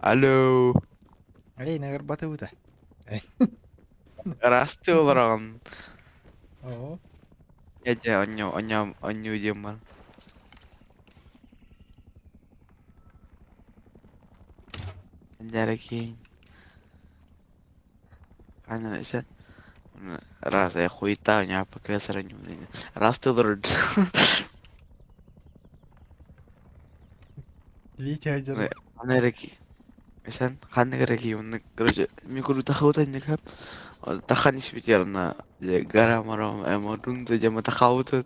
Алло. Эй, нагарбатыбыта. Ыраастыы олороҕун. Оо. Дьэ, онньо, онньо, онньуу диэн бар. Дәрекин. Ханна сен раз я хуета, у меня пока сравню. Раз ты олорор. Витя дьон. Ханна эрэ Sen ханнык эрэ киһи короче микротахаута тахан испитерна гарамаром эморунда дьама тахаута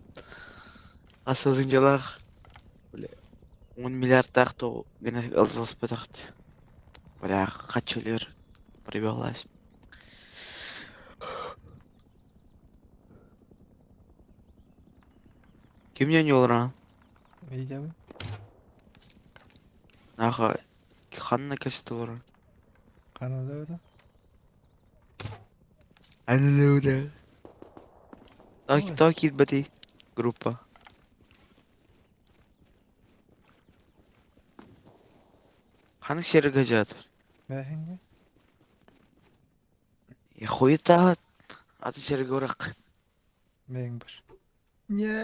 асылынжалах 10 миллиардтаах то гына ылсаспатахт бля хачулер привелась. Кимнен yoluna? Витя. Наха ханна кэсте олорор? Канада. Анылыуда. Токи киирбэтий группа. Ханнык сиэргэ дьаат? Бэһиҥҥэ. Хуетаат атын сиргэ урак. Бэйэҥ бар. Не.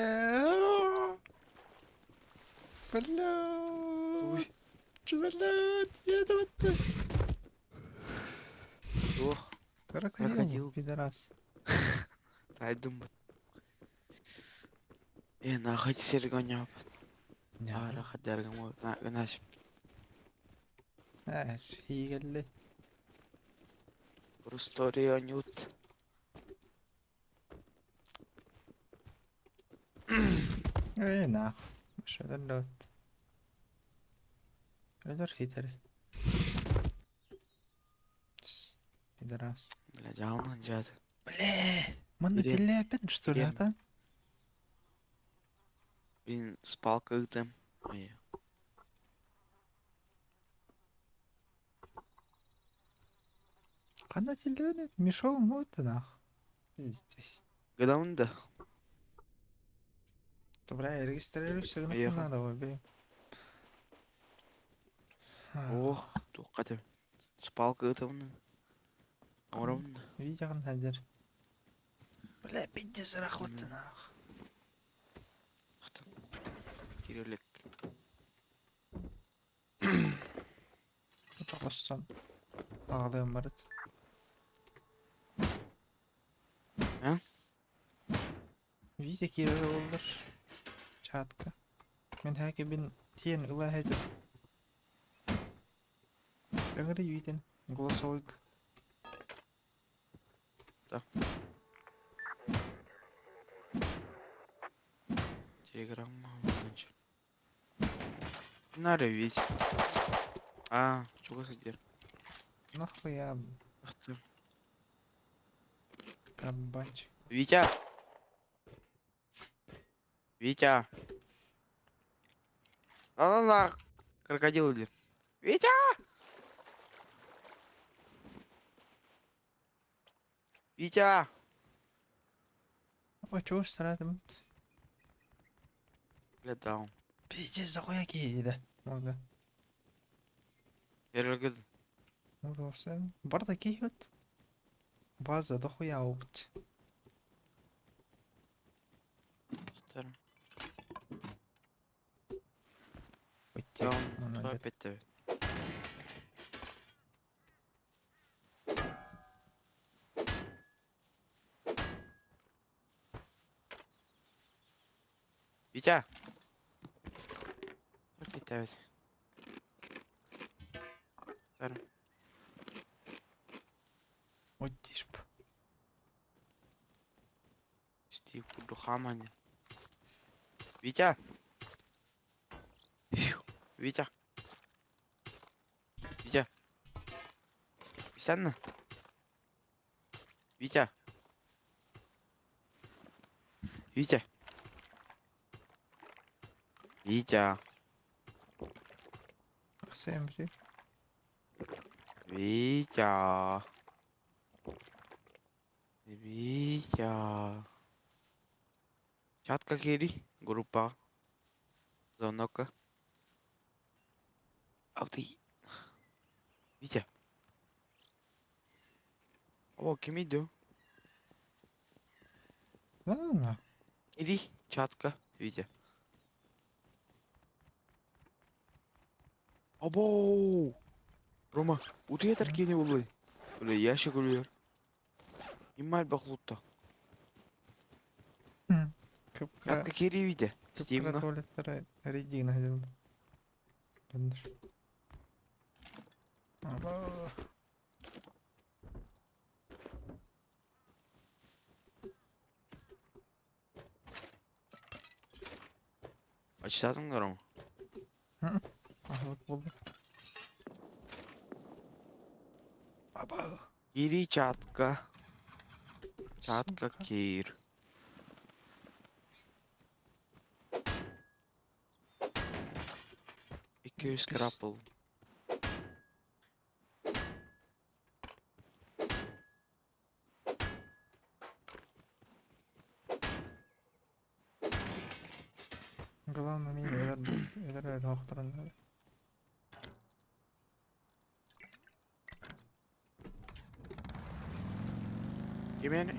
Бля. Блядь, я это Туох? Крокодил, Крокодил. пидорас. Таайдым. Э, нахай сиргэ оонньообот. Не. Аара хаддаргам гынаш. Э, сигэлли. Рустория оонньуут. Э, нах. Машадаллот. Өлөр хитер. Пидорас. Бля, дьаалынан дьаат. Бля, манна Ире. телепин, что ли, Ире. ата? Блин, спалка ыытым. Ай. Ханна телепин? Мешок вот нах. Пиздец. Гыдамында. Бля, регистрируйся, нахуй Поехал. надо, вобей. Ох, туохха Спалка ыытабын. Оҥоробун. Видеоҕын хадер. Бля, пиздец, рахлыт нах. Кириллик. Тоқостон. Ағалыым барыт. А? Витя киирэр буоллар. Чатка. Мин хээкибин тиэн ыла хэдьэр. Ыҥырый Витин. Голосовойг. Да. Телеграмма. Нары ведь. А, чего сидер? Нахуя Ах ты. кабанчик. Витя! Витя! А-на-на! Крокодил иди. Витя! Витя! О, чего старатым? Бля, даун. Пиздец, захуя киһи Мога. Эргил. Мога вообще. Барда киһи База дохуя опыт. Даун. Опять тебе. Витя! Опять тебе. Оттишп. Стив Кудухамани. Витя! Фью. Витя! Витя! Витя! Витя! Витя! Витя! Ахсайм бри. Витя! Витя! Чатка кири, группа. Звонок. А ты. Витя. О, кимий дуу? Да-да. Иди, чатка, Витя. Абоо! Рома, утуйатар киэни буллай. Бля, ящик үлүөр. Иммаль бахлутта. Кып-кыра Чатка киирии Витя. кып-кыра Стимҥа. туалеттара эрийдиин сылдьаллар. Дьоннор. Абаа. Ачтаатыҥ да Рома? Аһылык буолла. Абаа. Киирии чатка. Чатка Сука. киир. 200 Иккис. крапл. Главное мин өлөр өлөр өлө охторон Кимиэни?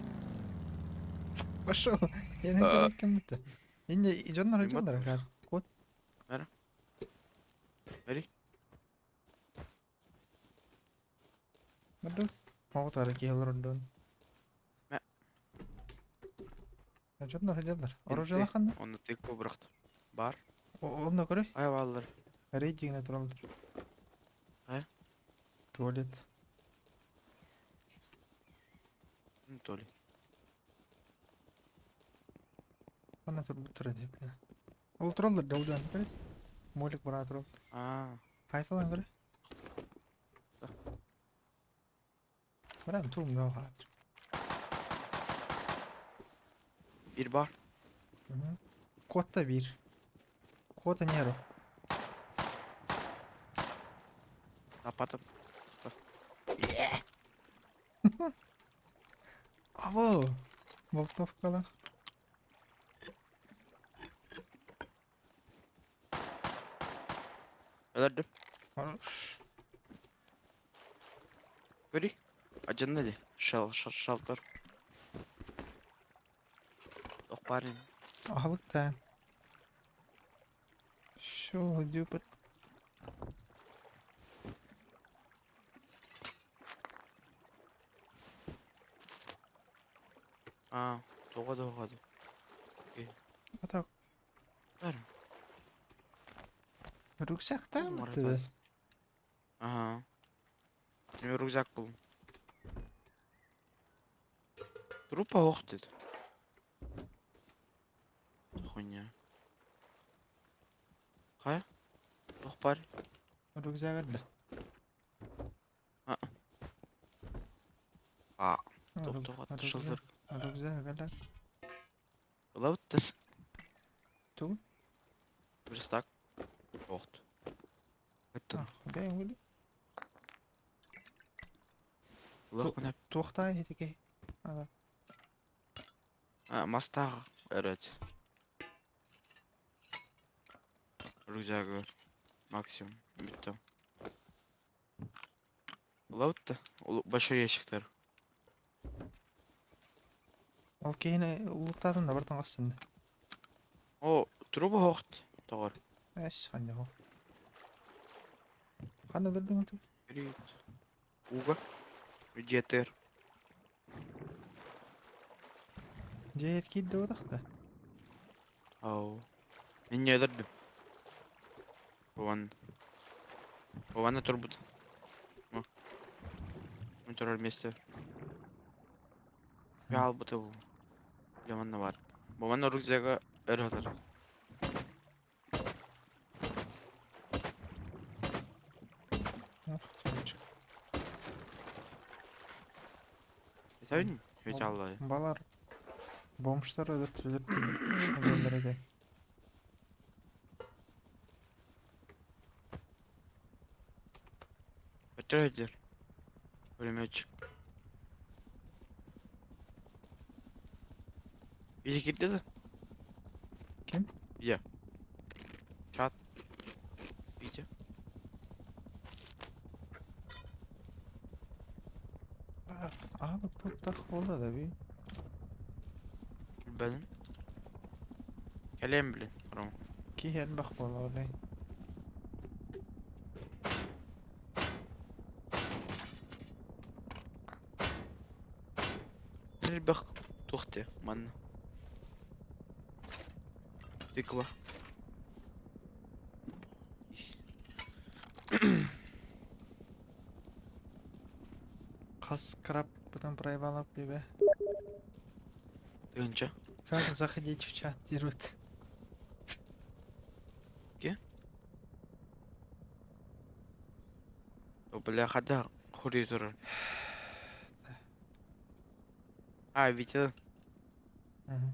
Пошел. Я не знаю, кем это. Инде дьоннор Ким дьоннор хаар. Кот. Бары. Бери. Барды. Оҕотары киһи олордун. Мэ. Дьоннор дьоннор. Оружие ханна? Онно тык бырахтым. Бар. Онно көрүй. Ай бааллар. Рейтингне тураллар. Э? Туалет. Туалет. Ханна турбуттар дип. Ол тураллар долдан көрүй. Молик бара турал. Аа. Хайсалан көрүй. Барам туум хаатыр. Bir бар. Куотта биир. Куота неру. Тапатым. Або! Болтовкалах. Өлөрдүм. Хорош. Көрүй. Адьанна дии. Шал, шал, шалтар. Ох, парень. Аһылык таан. Шо дюпат. Аа, тоҕо тоҕо А так Бар. рюкзактаан быттыда. Ага. Мен рюкзак булдум. Трупа ох деді. Хуйня. Хайа? Ох бар. Рюкзак эрдэ. А, тоқ тоқ шылдыр. Рюкзак элэ. Ылабыттыр. Тугу? Верстак. Охт. Это. Бэйм үли. Лох Туохтаа хитикэй. Ага. А, мастаах өрөт. Рюкзагы максимум бүттү. Ылабытта. Большой ящиктар. Ол киһини улуктаатын да бартан хастынна. О, труба хоохт. Тоҕор. Эс ханна Ханна дырдың ту? Привет. Уга. Дьиэтигэр. Дьиэ киирдэ утахта. Ау. Мин өлөрдүм. Вон. Ванна турбут. О. Мен турар месте. Хаалбыта бу. Дьэ манна баар. Бу манна рюкзага өр сытар. Ох, чүнчүк. Этэбин Өтө аллай. Балар бомжтар өлөртүлэр өлөлөр этэ. Өтөр өйдөр. Пулеметчик. Витя киирдэ да? Ким? Витя. Чат. Витя. Аһылык буолла да би. Билбэтим. Кэлиэм билин, Рома. Киһи элбэх буолла олей. Элбэх туох диэ манна. Тыква. Хас краб потом проебала тебе. Тыһыынча. Как заходить в чат дерут? Где? О, бля, хада хури турар. А, Витя. Мгм.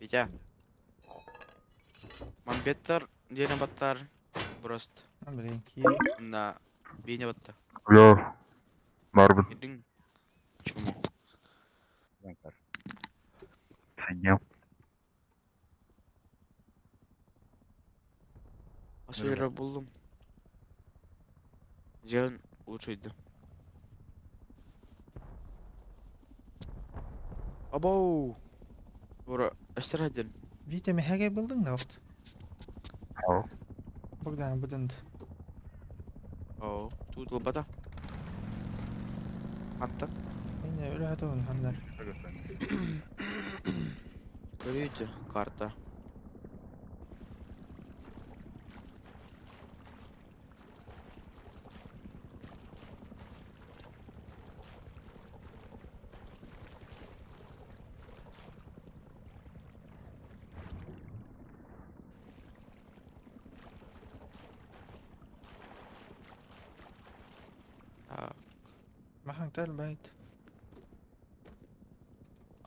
Витя. Мамбеттар, диэни баттар. Просто. Ну, блин, киви. На биини батта. Бля, барбын. Идиң. Чумо. Санньыам. Асуйра буллум. Дьон улучшуйда. Абоу! Бура, эстер один. Витя, мэһэгэ булдуң да опт. Ау. Богдан будынд. Оо, тут лобата. Антон. Мине өлө хатыбын хандар. Көрүүтү карта. Так, Махаҥ байт.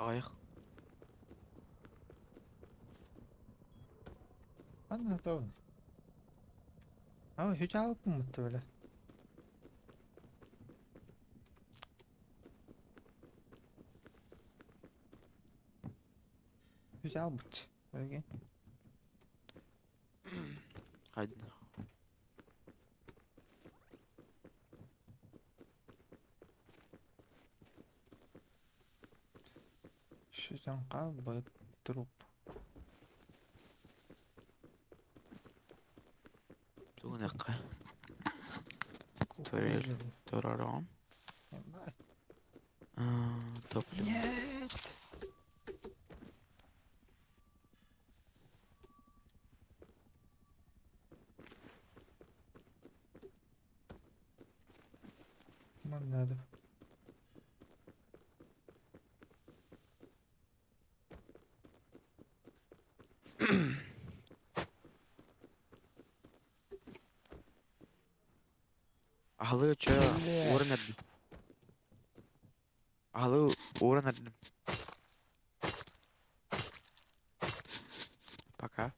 аҕыйах. Ханна хатыбын. Ау, хүч алыппын мутта бile. Хүч албыт. Өге. Хайдна. Шүтэн қалбыт труп. Тугунакка. Турель. Турарам. Топливо. Нет. Нам надо. Аһылы чө Бля. ууран эрдим. Аһылы ууран эрдим. Пока.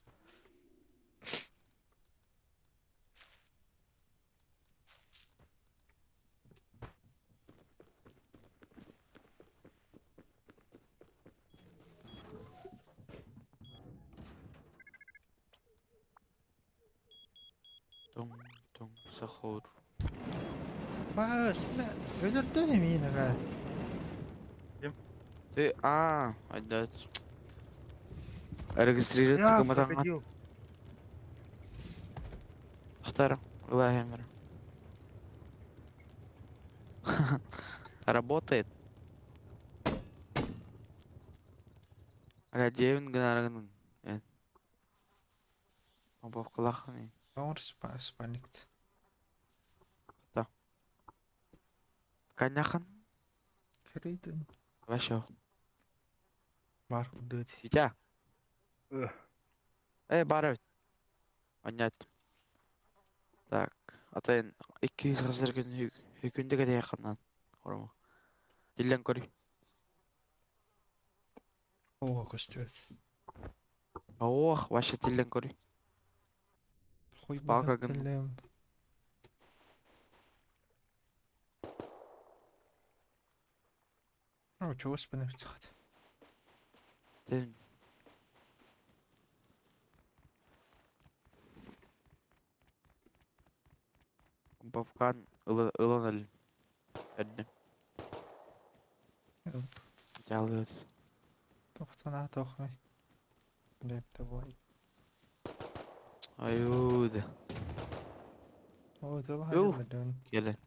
Туҥ туҥ сахур. Бас, бля, өлөрдө миинага. Ты а, отдать. Регистрироваться Я кому-то победил. Второ. Владимир. Работает. Радевин гнаргн. Обовкалахны. Оңор спальникт. Каняхан. Критен. Вообще. Бар кудыт. Витя. Эх. Эй, бар. Понять. Так. Атайын 200 хазыр күн хүкүндө кете якыннан. Оромо. Дилен көрүй. О, көстүөт. Ох, вообще дилен көрүй. Хуй Палка гын. бахаттылым. О, чего спины втихат. Тен. Попкан ылан өллүм. Эрдим. Дьаалыат. Туох санаа туохмай. Бэйэм буолай. Айуу да. Оо, тыла Ыл. хаалла дьон. Кэлэн.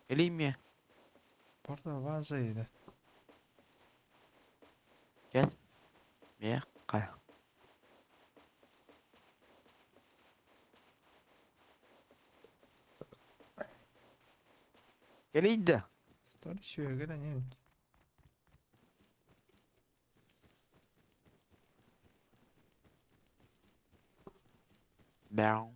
Кэлиим миэ. Порто ваза иде. Кэл. Миэ хайа. Кэлий да. Столь сүүгэр анин. Бяу.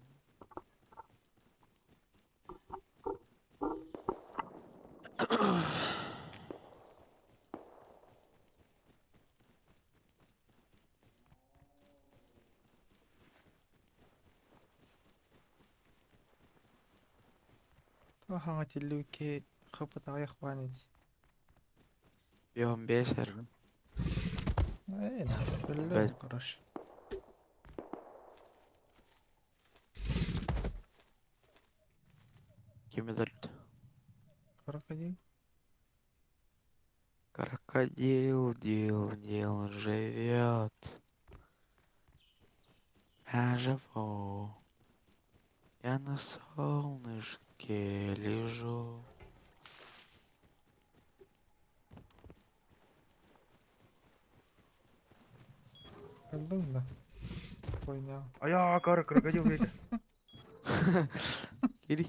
Хаҥа тиллибикки хапыт аҕыйах баан ити. 55 эргин. Ээ, биллэн Бэт. короче. Ким өлөрдө? Крокодил. Крокодил, дил, дил, живет. Я живу. Я на солнышке лежу. Ыллыҥ да? Понял. Айаа, кар крокодил диэтэ. Кири.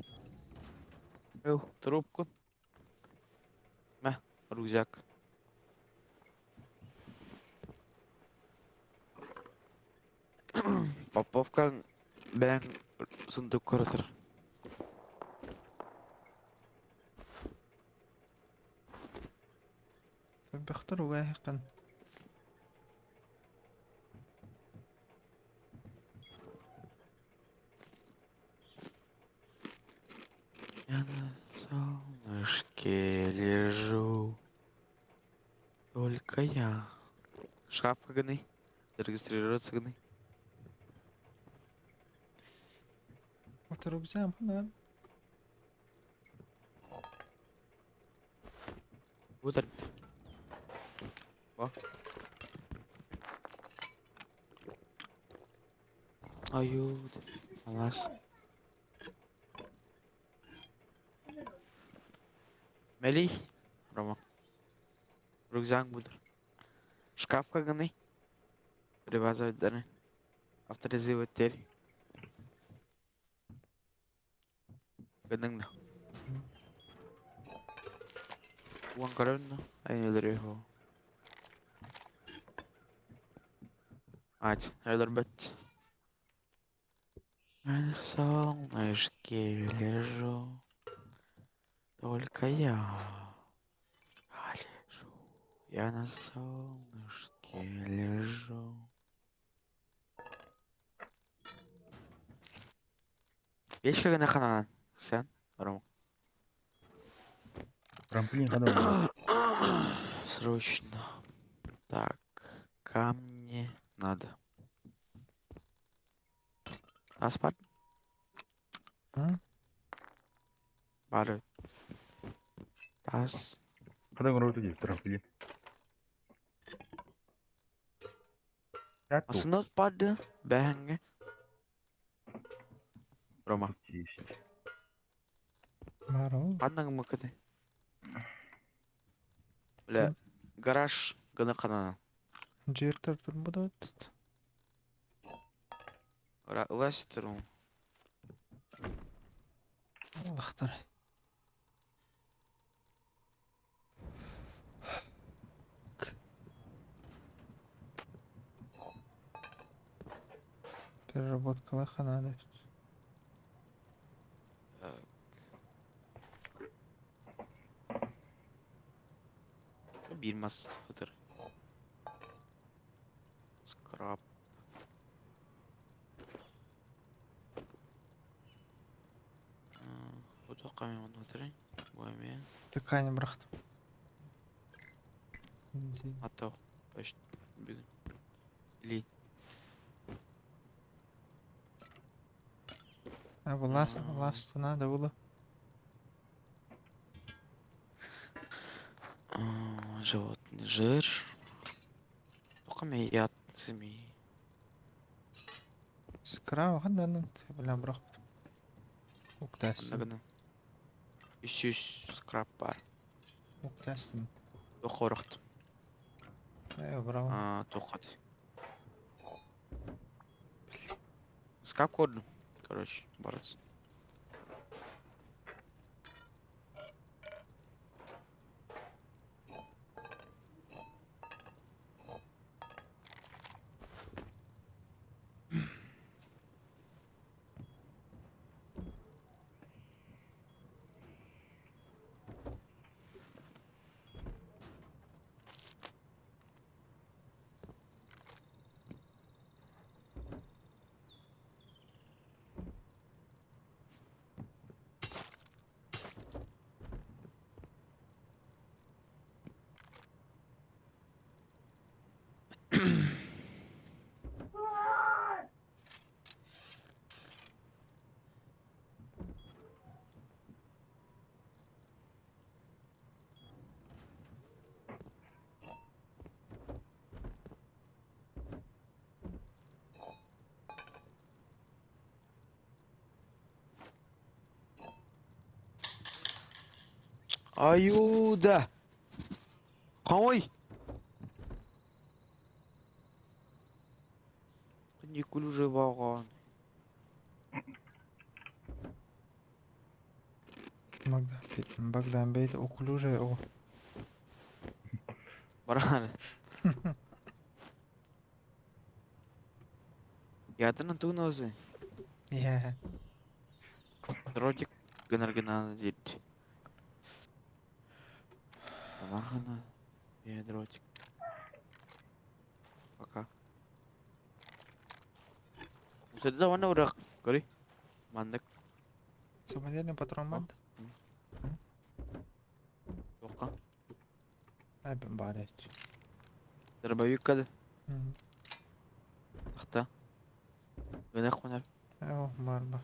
Ыл, трубку. Мэ, рюкзак. Поповкаҥ бэйэҥ сундуккар ытыр. Бөхтөр угаайаххын. Я на солнышке лежу. Только я. Шкафка гыный. Зарегистрироваться гыный. Оторубзям ханан. Утр. Во. Аюут. Алас. Мэлий. Рома. Рюкзак бутер. Шкафка гыный. Привязывать дары. Авторизировать теперь. Гыныҥ да. Уон көрөн да. Айылырыһу. Ать, өлөрбөт. На солнышке лежу. Только я лежу. Я на солнышке лежу. Печка гына ханан. Sen, Рома. Трамплин хана буолар. Срочно. Так, камни надо. Аспар? М? Бары. Тас. Хана оҥорбут дии трамплин. Тату. Aslında барды. Бэһэҥҥэ. Рома. Маро. Ханна гыммыккыный? Бля, гараж гына ханана. Дьиэттэр турбут. Ылас турун. Алахтар. Переработка надо. Так. Биир мас ытыр. Скраб. Бу туохха эмэ онно ытырый? Бу эмиэ. Ткань бырахтым. А то почти бүгүн. Или А власть, власть надо было. Животный жир. Только яд змеи. Скрава хандан бля брах. Уктасин. Онногына. 300 скраб бар. Уктасин. Хорохт. Э, браво. Тоқат. Скап кодну. Короче, барец. Аюда! Қауай! Никул уже вагон. Богдан бейт уклюже о. Баран. Ятын тугнозы. Yeah. Дротик гынаргына дит. Анахана. Я дротик. Пока. Сәдә вана урак. Көри. Мандык. Самодельный патрон банд. Тоқа. Әбін бар ет. Дробовик кады. Ахта. Гына қонар. О, бар бар.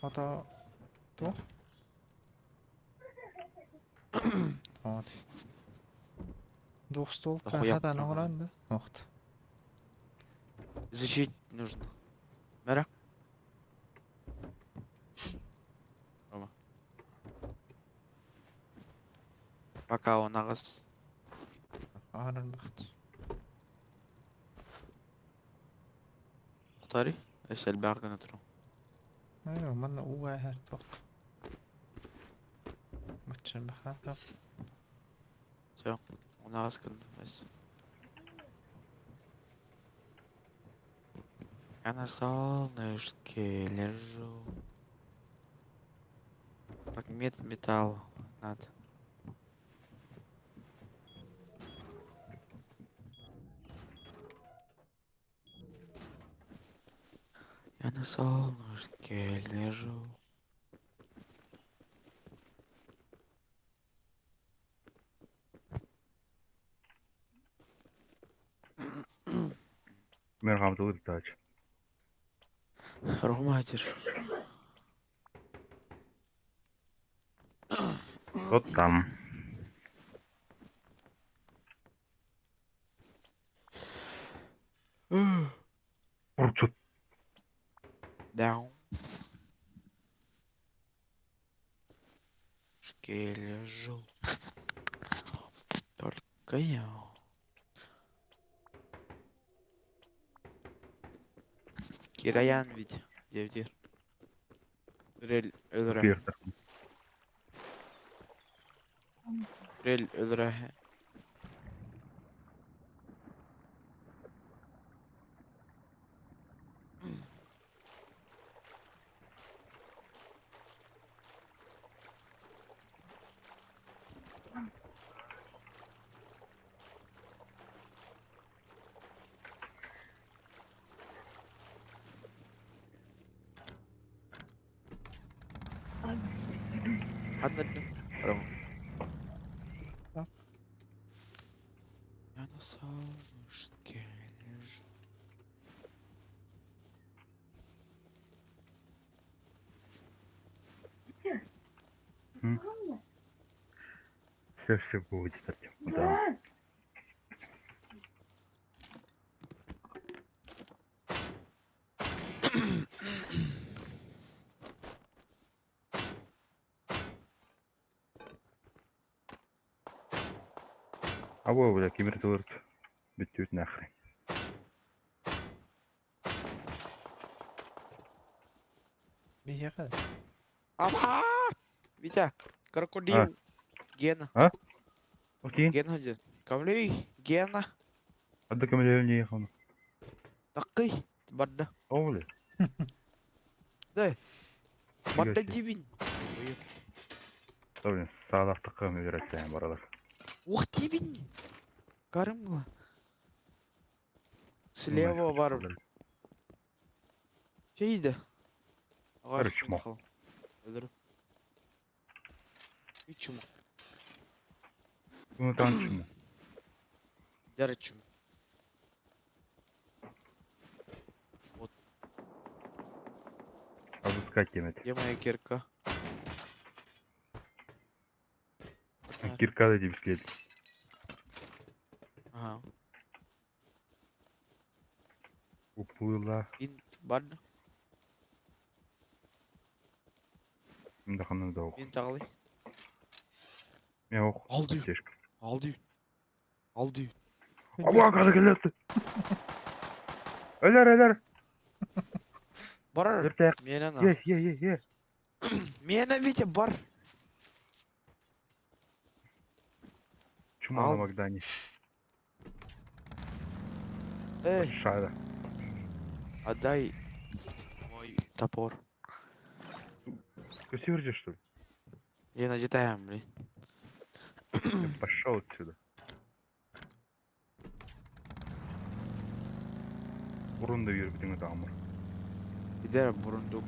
Ата тух. Вот. Двухстволка Дохуя хата патронов. награнды. Охт. Изучить нужно. Мэра. Рома. Пока он ағыз. Арын бахт. Мұқтари. Эсэл бәғ гына тұру. Айо, манна уга хэр тух. Мачын бахата. Все. Он ағыз күн. Эс. Я на солнышке лежу. Фрагмент металла. Надо. Я на солнышке лежу. Мен хамтылыр тач. Роматер. Вот там. Урчут. Down. Шке лежу. Только я. Кираян ведь. Девдир. Рель өлрә. Пирта. Рель өлрә. Ханна Рома. Солнышке лежу. Все, все будет, Артем. Да. Або, бля, кимир тылырт. Бүттүүт нахрен. Биһиэхэ. Ама! Витя, крокодил. А. Гена. А? Окей. Гена один. Камлей, Гена. Адда көмөлөһүн ехал. Такый. Барда. О, бля. Да. Барда себе. дивин. Да, блин, саалах такым үйрәтсәң баралар. Ух тибин. Карымла. Слева бар. Чейді. Бары чмо. Өліріп. Үй чмо. Ну там чмо. Дәрі чмо. Вот. Обыскать темет. Где моя кирка? Кирка да деп след. Ага. Уплыла. Бинт бар. Мында да ох. Бинт ағылай. Мен ох. Алды. Аптечка. Алды. Алды. Аба, қазір келеді. Өлер, өлер. Барар. Өлер, Мені на. Е, е, е, е. Мені Витя бар. Чума Ал. на Магдане. Эй, Большая. отдай мой топор. Ты свердишь, что ли? Я надетаем, блин. Я пошел отсюда. Урун да беріп тамыр. Gider бурундук.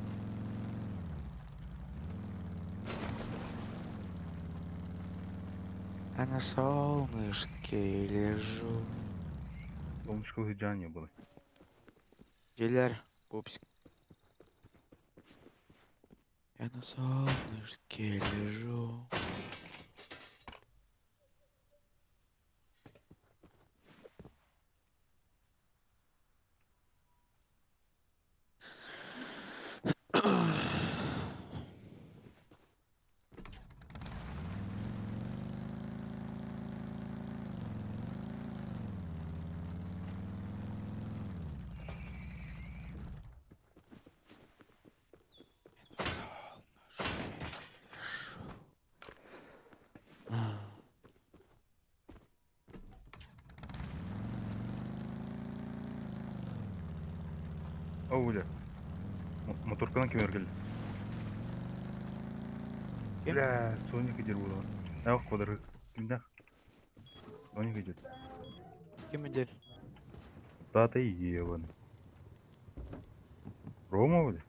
А на солнышке лежу. Солнышко не было. Гелер, пупсик. Я на солнышке лежу. О, бля. Моторкадан кемер келді. Кем? Бля, Соник идер болды. Ақ қодыр. Кімді? Соник идет. Кем идер? Да ты ебаный. Рома, бля?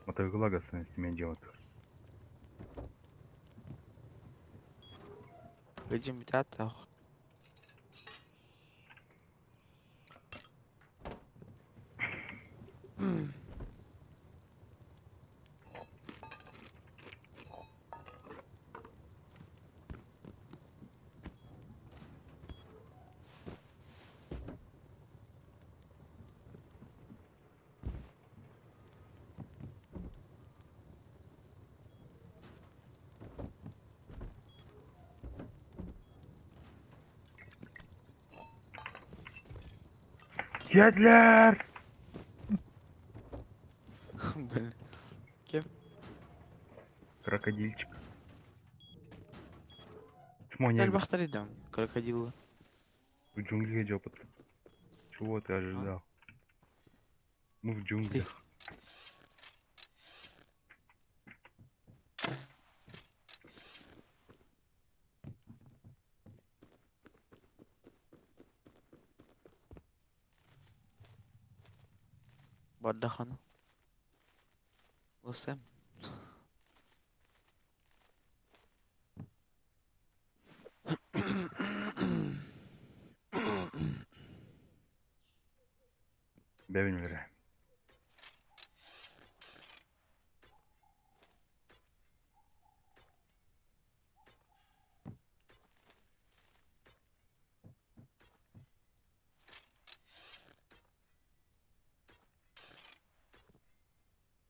Мотоцикл мен делать. Видим тата. Geldiler! Блин. Кем? Крокодильчик. Чмо не Бахтар идем. Крокодила. В джунглях идёт. Чего ты ожидал? Мы в джунглях. Бардахана. Лосем. Бэбин үлэрэ.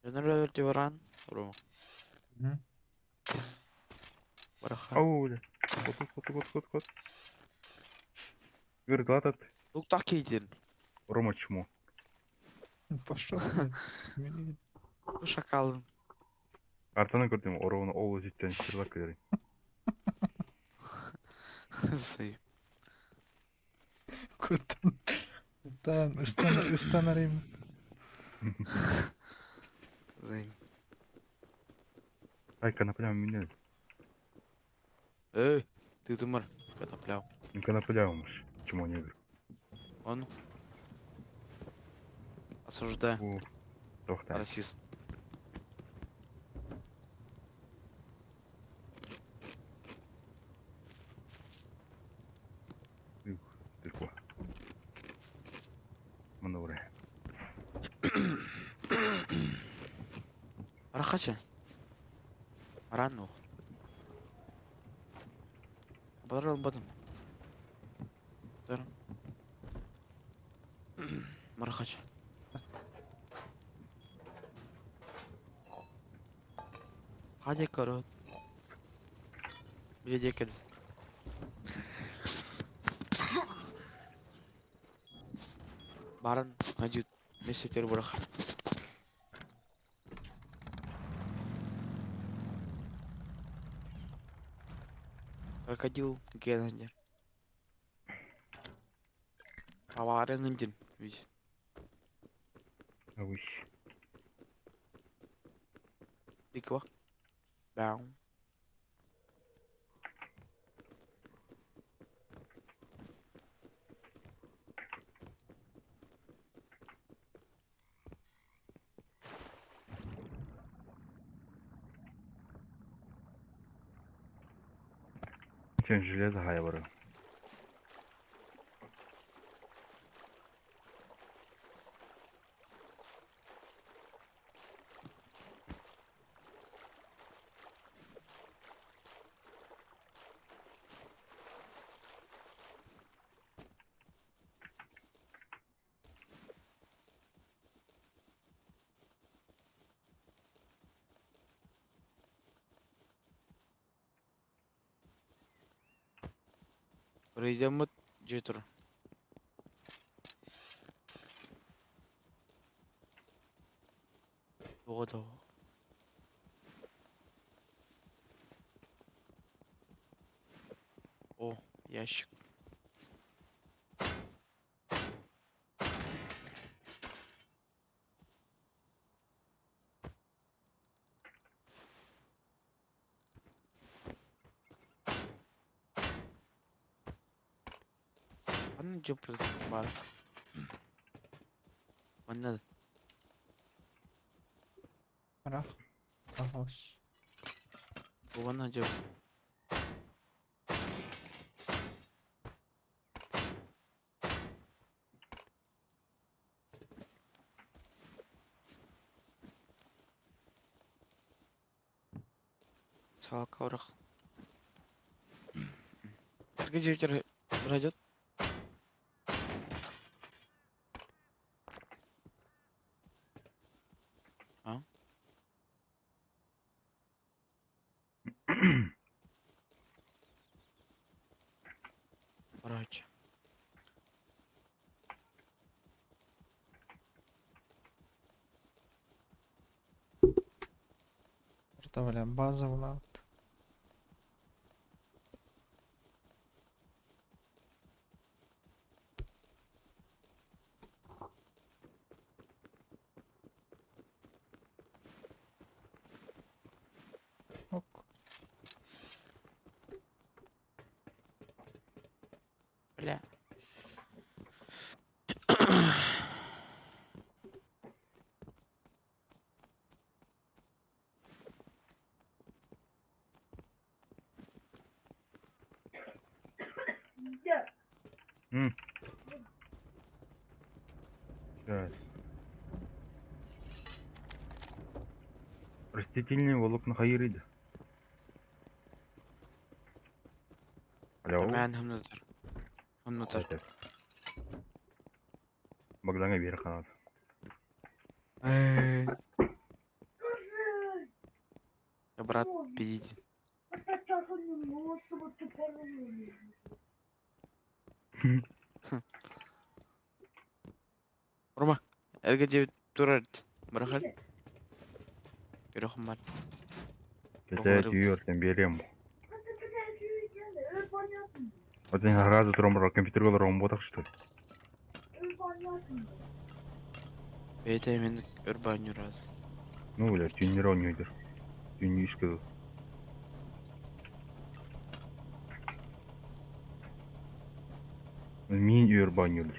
Дьонор баран, Рома. Мгм. Бараха. Ау, бля. Кот, кот, кот, кот, кот. Говорит, Луктах кейдин. Рома чмо. Пошел. Мені Бу шакалын. Артаны көрдүм, Романы ол життен шырлап келер. Сый. Кутан. Кутан. Ыстан, ыстанар им. Займ. Ай, конопля мине. Эй, ты тымыр. Конопляв. Конопля умыш. Чмо негр. Он. Осуждаю. О, Тохта. Расист. Тихо. Мануре. Рахача. Ран ух. Барал бадым. Дарам. Марахача. Hadi karot. Bilecek edin. Баран хажут мессетер бурах. Крокодил Геннадий. Аварың индин. Видь. Ауш. Тыква. Бау. Чен железо хая бары. Рейдеммит жетір. Тоға тоға. О, ящик. Аны жеп бар. Манна Арах. Ахос. бугана жеп. Салка урах. Где ветер пройдет? А? Короче. Ортаваля база улаут. Ок. Бля. Так. Растительные волокна хайырыйда. Алло. Мен хымнатар. Хымнатар. Богданга биэр канат. Брат, пиздите. Рома, эргэ дьиэбит турар бырахар. Үрөхүм бар. Кэтээ түйүөртэн биэриэм. Один разу туран компьютерга олорон буотах что ли? Бэйэтэ мин өр баанньуур раз. Ну, бля, түүннэр оонньууйдур. Түүннүү искэ Мин өр баанньуур.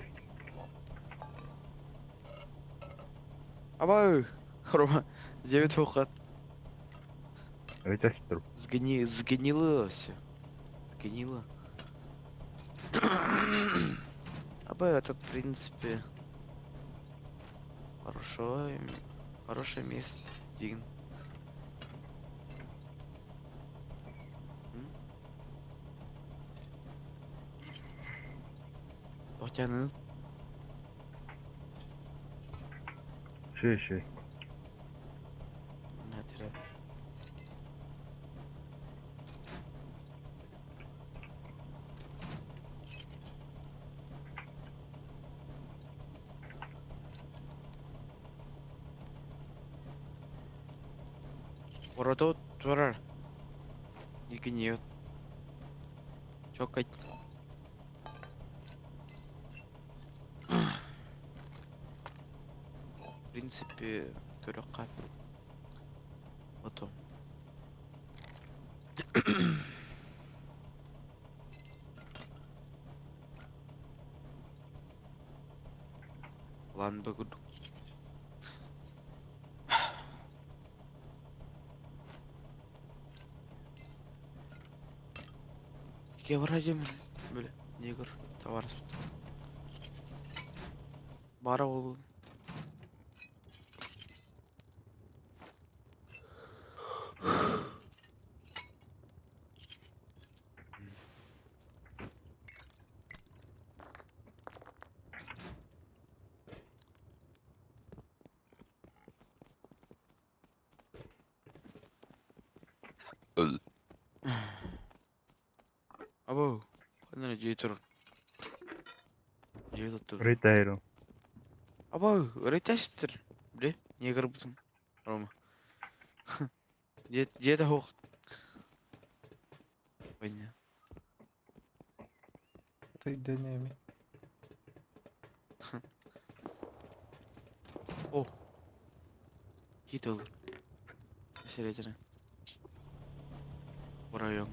Абай! Рома, дьиэбит ухат. Это сестр. Сгнило все. Сгнило. Абай, это в принципе хорошо, хорошее место, Дин. Хотя Шей, шей. Ворота турар. Не гниет. Чокать. В принципе, көрөкка. Потом. План Б курдук. Кевра дем бile негр товар бара ол. Або, ханна дьиэ турар. Дьиэ туттур. Ритейл. Або, рейтестер. Биле, негр бутум. Рома. Дьиэ дьиэ хух. Понятно. Ты днями. О. Кит ол. Серетene. В район.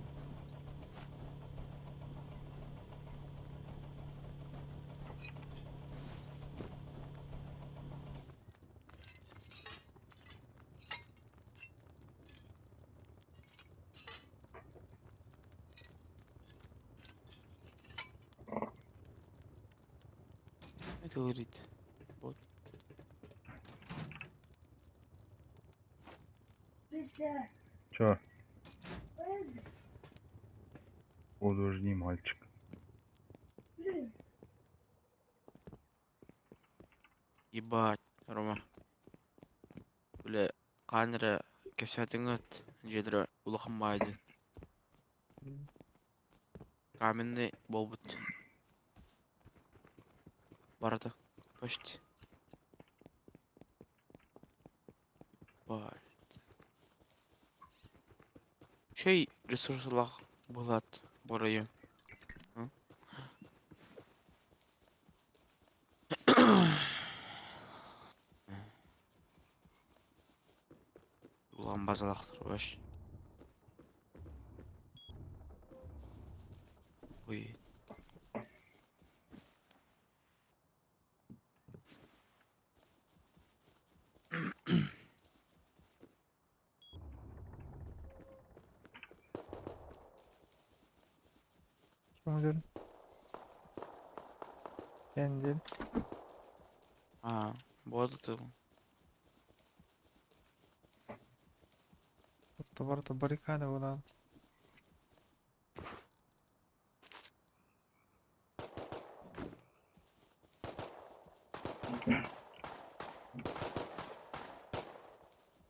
Это говорит. Вот. Чё? Подожди, мальчик. Ебать, Рома. Бля, камера кэпсээтиҥҥит дьиэлэрэ улахан баайды. Каменный буолбут. Барыта. Почти. Ебать. Чей ресурслах булат бу район? Улахан базалаахтар вообще. Ой. Кимдер? Эндель. А, вот это. Это барыта баррикада буолан.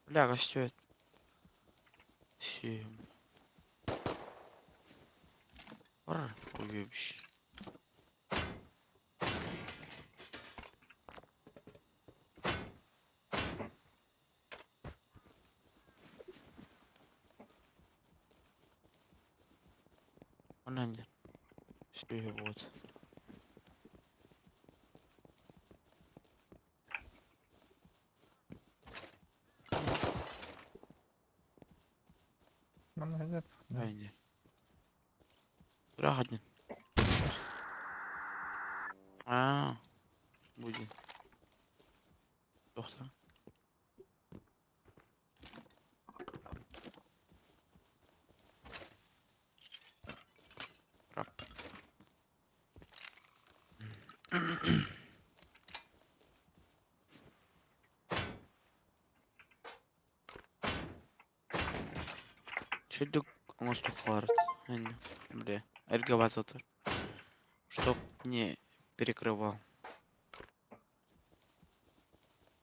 Бля, растет. Семь. Р, уебище. Онон диэн. Сүөһү буот. Манна сылдьар да. Ай, Ыраах диэн. Аа, бу диэн. Тохтоо. Рап. Чөдүк оҥостуохха Бля, эргэ базатыр. Чтоб не перекрывал.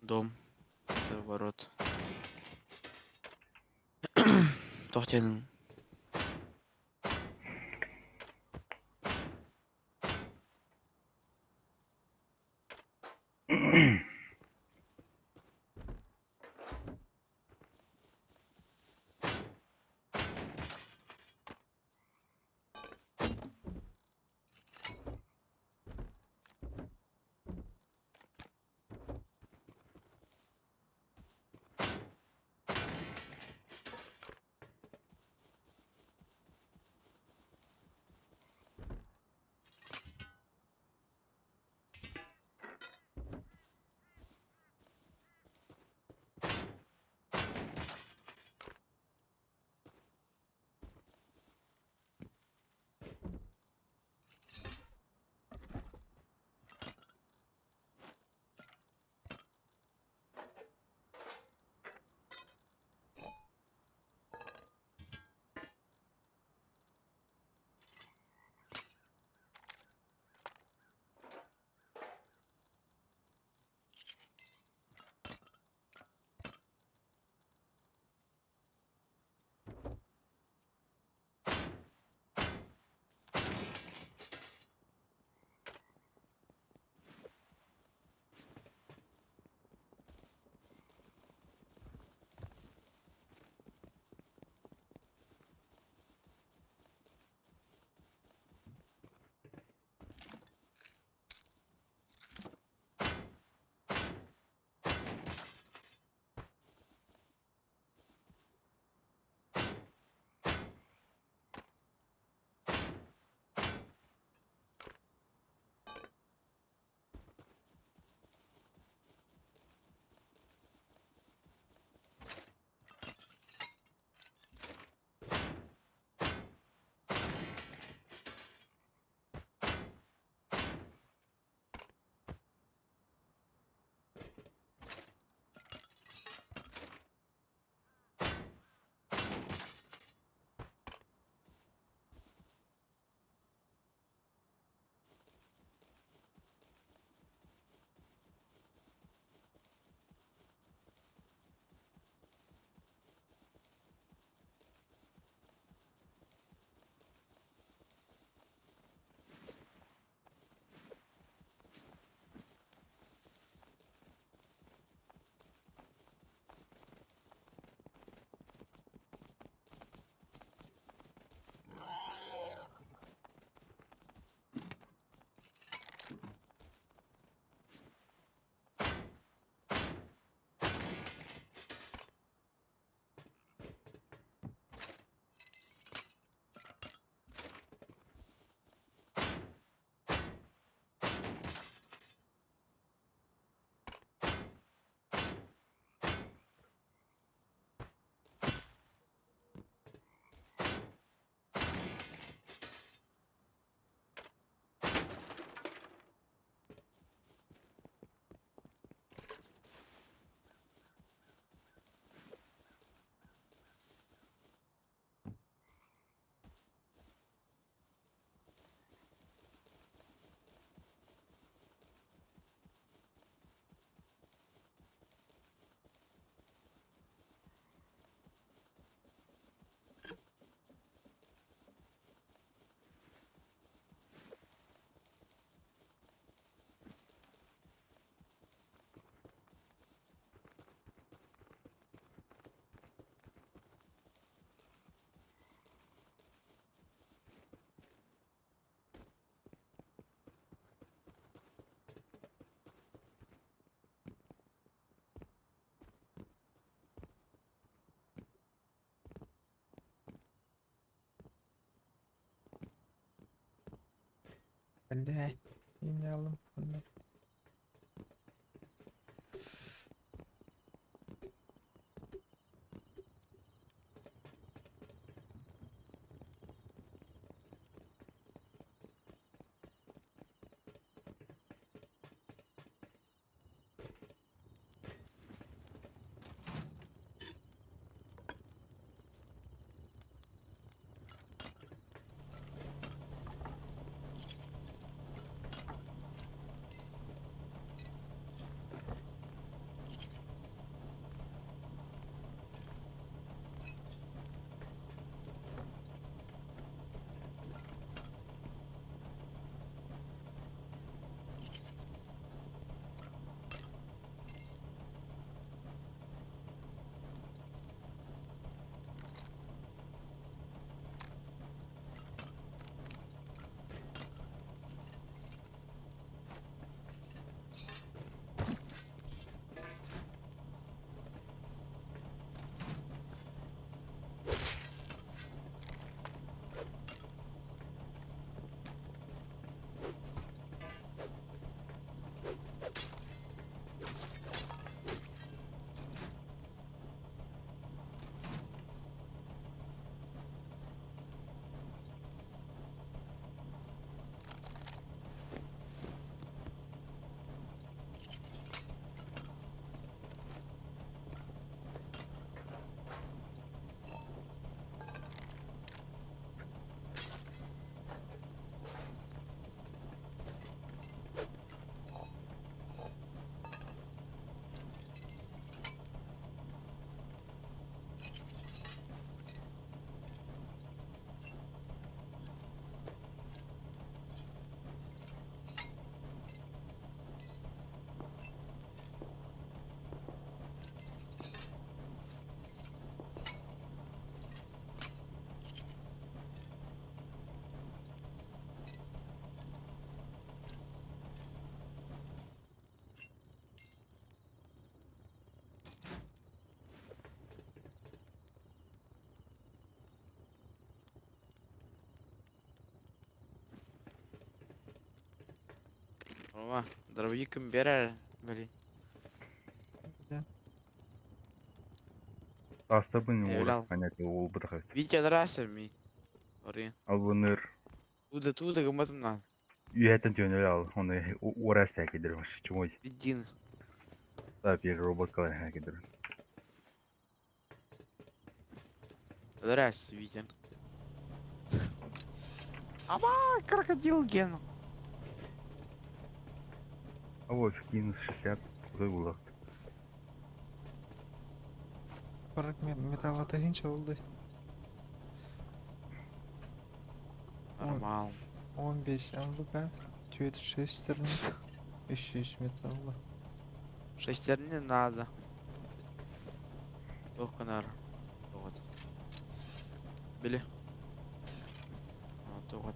Дом. Это ворот. Туох диэн Блядь, не алым. Рома, дробовик берер, блин. Астабын Evlat. уора понятие ол бытахат. Витя, здрасте, ми. Ори. Албыныр Туда, туда, гыматым на. үйәтін төнел ал. Оны уора сәкедір. Чумой. Един. Та bir робот калай хәкедір. Здрасте, Витя. Аба, крокодил Ген. А вот минус 60. Кудай булак. Барак металла тыгынча болды. Нормал. 15 МВК, 4 шестерни, 300 металла. Шестерни надо. Ох, канар. Вот. Били. Вот, вот.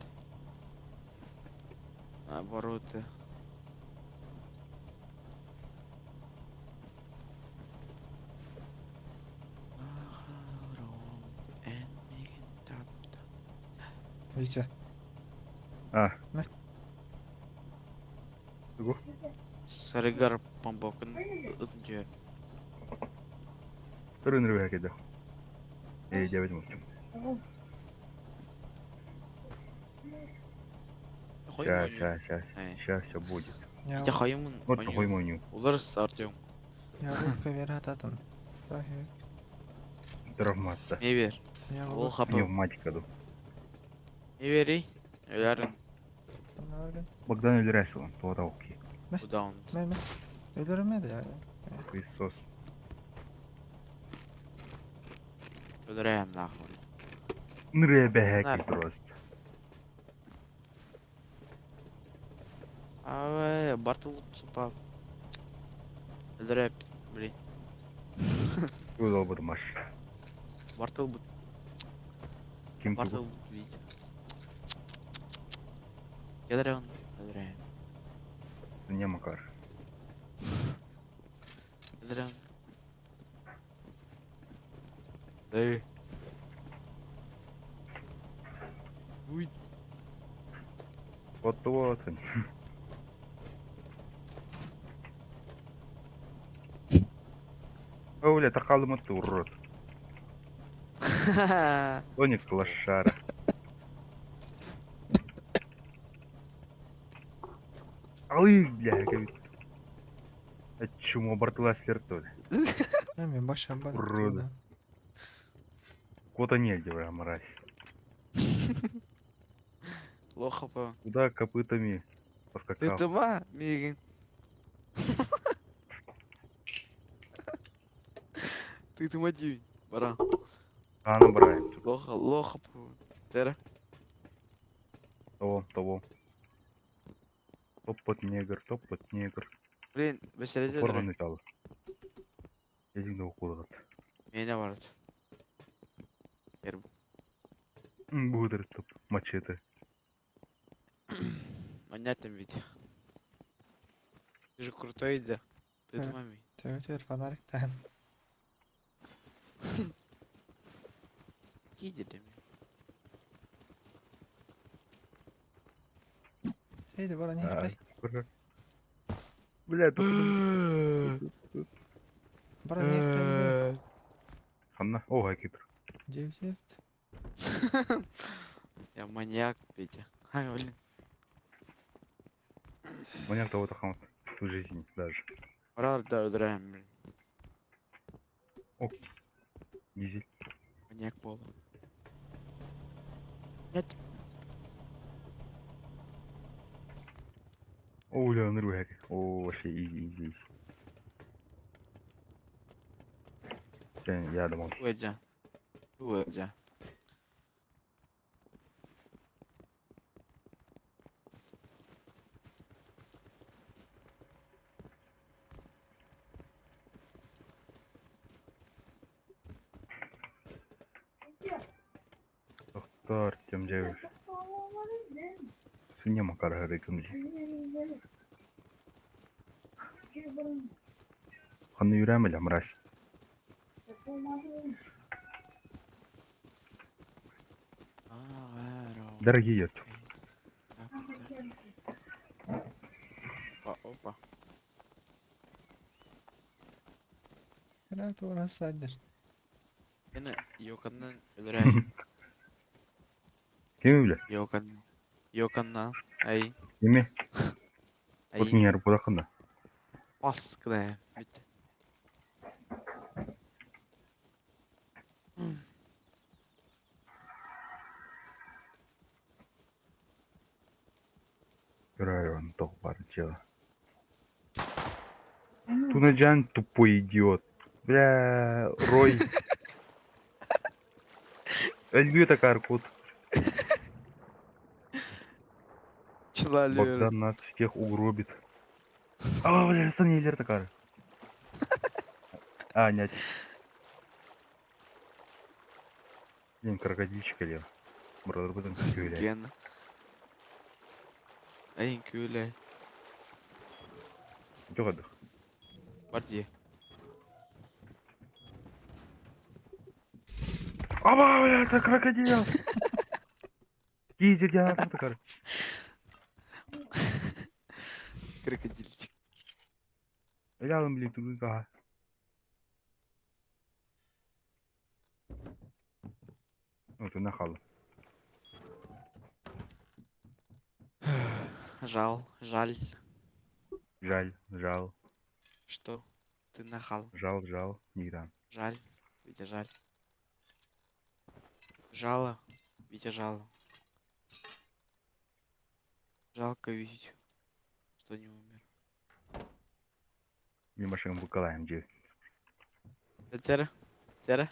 Обороты. Витя. А. Не. Тугу? Сарыгар памбокын ызынчы. Төрөнөр хәкедір. Эй, дәбет мөмкин. Ща, ща, ща, ща все будет. Я хаймын. Вот такой моню. Улар Артем. Я лука верататым. Травматта. Не бер. Ол хапы. Пневматика ду. Не бери. Өләрін. Богдан өлөрәсі он, туата оки. Куда он? Мә, мә. Өлөрмәде я. Христос. Өлөрәм нахуй. Ныры бәһәки просто. Ай, Бартыл тупа. Өлөрәп, блин. Өз албыды маш. Бартыл бут. Ким Бартыл бут вид. Ядрен, өлөрәм. Не Макар. Ядрен. Эй. Уй. Оттубуотун. О, бля, такалым ты, урод. Тоник лошара. Алы, бля, как... А чмо, бартыла слертоли. Мен баша бар. Уроды. Кота негде, бля, мразь. Плохо по. Куда копытами Ты поскакал? тума, Мигин. Ты тума дии. Бара. А, ну, брать. Лоха, лоха по. Тера. Того, того. Топот негр, топот негр. Блин, бесерede Корган öldürün. италы. Эзиңде окулат. Mene vardı. Yer bu. Будет топ мачете. Понятно ведь. Ты же крутой, да? Ты Да. тума ми. Төтөр фонарик тан. Киди деме. Тейди бара не А, бай. Бля, тут Бара не бай. Ханна. О, хакер. Жеп Я маньяк, Петя. А, блин. Маньяк того-то хамат. В жизни даже. Мораль да öldüreyim, блин. Дизель. Маньяк буолла. Нет. О, бля, нырвы хакер. О, вообще изи, изи, изи. Я думал. Уэджа. Уэджа. Доктор, тем девиш. Свинья Макар горы Ханна юрәмелә, мразь. Дорогие. Опа, опа. Кара тура садыр. Yine Yokan'dan öldüreyim. Кем бля? Yokan. Yokan'dan. Ай. Неме? Вот Ай. не арбудахында. Бас кына. Бит. Район бар дело. Тунаджан тупой идиот. Бля, Рой. Өлгү такар кот. Чылалıyor. Богдан нас всех угробит. А, бля, сан такар. А, нет. Блин, крокодильчик или? Брат, будем күле. Ген. Ай, күле. Жоқ Бар дии. Аба, бля, это крокодил! Дизель, я такар. Крокодильчик. Рядом, блин, туга. Ну, ты нахал. Жал, жаль, Жаль, жал, что ты нахал. жал, жал, Нигдан. Жаль, Витя, жаль. Жало, Витя, жало. Жалко видеть, что не умер. Мимо машин букалаем, где? Тера, Тера,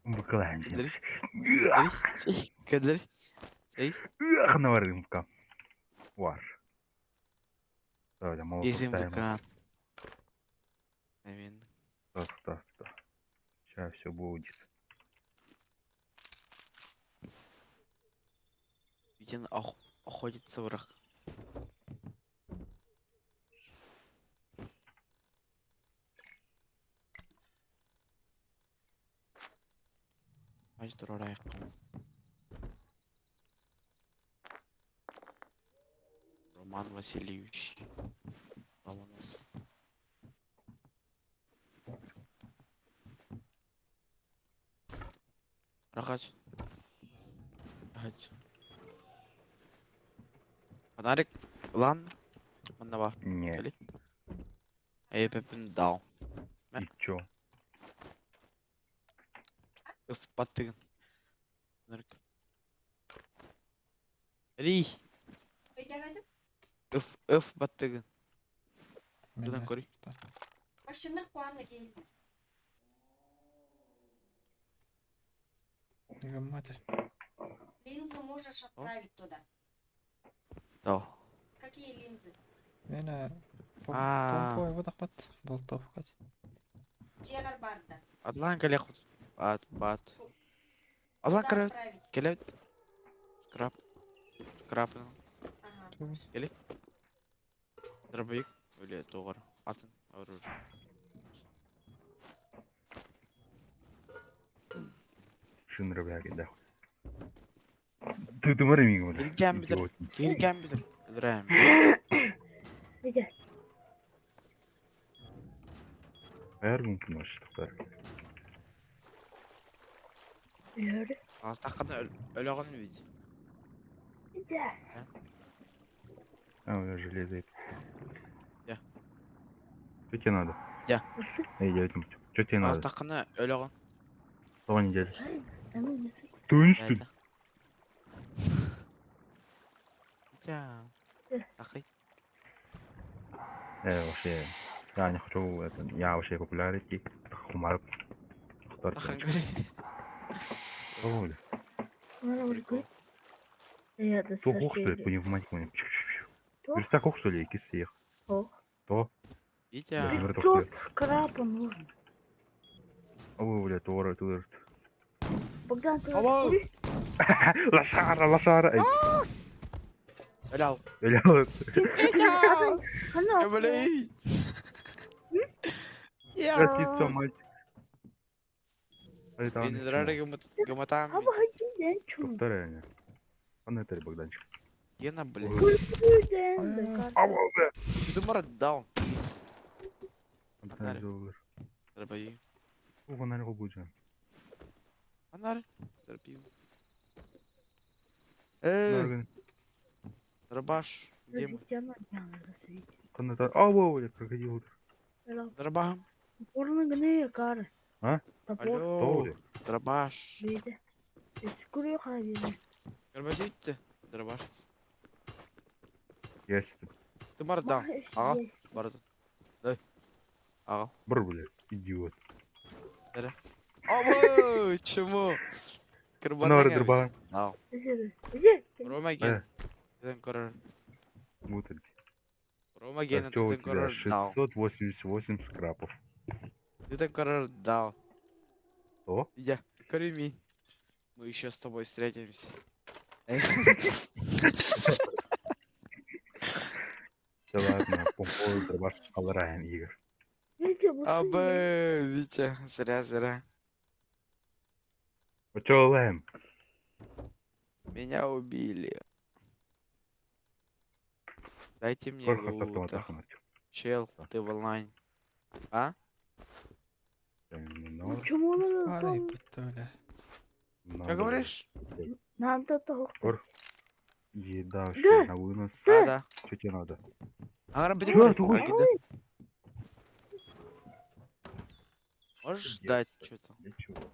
Букалаем, где? Кадры. Кадры. Эх, наварим букам. Вар. Давай, молоток Есим ставим. ВК. Амин. Так, так, так. Сейчас все будет. Витя охотится враг. Бач турар аяққа. Роман Васильевич. Ломоносов. Рахач. Рахач. Фонарик. Ылан. Манна бар. Не. Кэли. Эйэпэппин дал. И чё? Ыф баттыгын. Фонарик. Кэли. Өйдөөбөтүм. Ыф ыф баттыгын. Тутан Мене. көрүй. Машина куанна киһи. Гаммата. Линзы можешь отправить туда. Да. Какие линзы? Мене А. помпой выдохпат. Болтовка. Дьиэҕэр баарда. Атлан кэлэ хот. Бат бат. Атлан Куда кэлэ отправить? кэлэ. Скраб. Скраб. Ага. Дробовик или тоҕор. Атын оружие. Шыныры бля, да. Ты ты морами бля. Илгэн битер. Идиот. Кииргэн битер. Өлөрөм. Витя, Her gün başlıklar. Лёля. Астаххана өлөҕүн бит. Витя. А, у меня железо это. Я. Что тебе надо? Я. Осы. Эй, я этим. Что тебе надо? Астаххана өлөҕүн. Того недели. Ты Это. Витя. Ахай. Вообще, я не хочу это, я вообще популярити, хумар. Тахан көрө. Того, бля. Прикол. Я да То ох, что ли, пневматику. Верстак ох, что ли, кис ех. Ох. То. Витя. Бля, Пятьсот скрапа нужно. О, бля, тора, тур. Богдан, ты Алло. куришь? Лошара, лошара. Эй, Өлөг. бля, Витя. Она. Эбелей. Прости, мальчик. Мин өлөрө гыматаан. Аба хочу денчу. Повторяй, не. Ана это Богданчик. Гена, блин. Аба, бля. Ты мора даун. Антон Золер. Дробовик. Ого, на него будет. Анар. Дробил. Э, дробаш. Где мы? Аба, бля, крокодил. Дробам. А? Топор. Алло. Дробаш. Бейді. Скурю хабиби. Дробовик Дробаш. Есть. Ты мора даун. Ага. Барда. Дай. Ага. Бр, бля, идиот. Аба, чему? Нора дроба. Даун. Рома ген. Тен корор. Вот это. Рома ген, Всё, у тен тебя корор даун. 688 скрапов. Ты корор даун. Что? Я, корми. Мы еще с тобой встретимся. Да ладно, помпой дробаш алраем, Игорь. Абы, Витя, зря, зря. А чё лаем? Меня убили. Дайте мне Сколько лута. автоматах у нас? Чел, ты в онлайн. А? Почему Арай, бля. Как говоришь? Надо того. Еда вообще Да. на вынос. А, да. Что тебе надо? Ага, Чё, ты Можешь Что дать что-то? Для чего?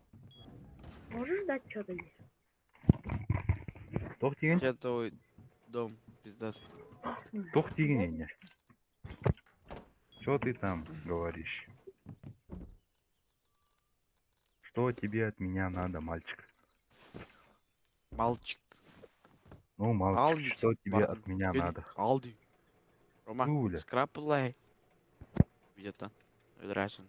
Можешь дать что-то здесь? Тох деген? Я твой дом, пиздец. Тох деген не? Чё ты там говоришь? Что тебе от меня надо, мальчик? Мальчик. Ну, мальчик, Алди, что тебе Барден. от меня Кел- надо? Алди. Рома, Гуля. скраплай. Где-то. Драсен.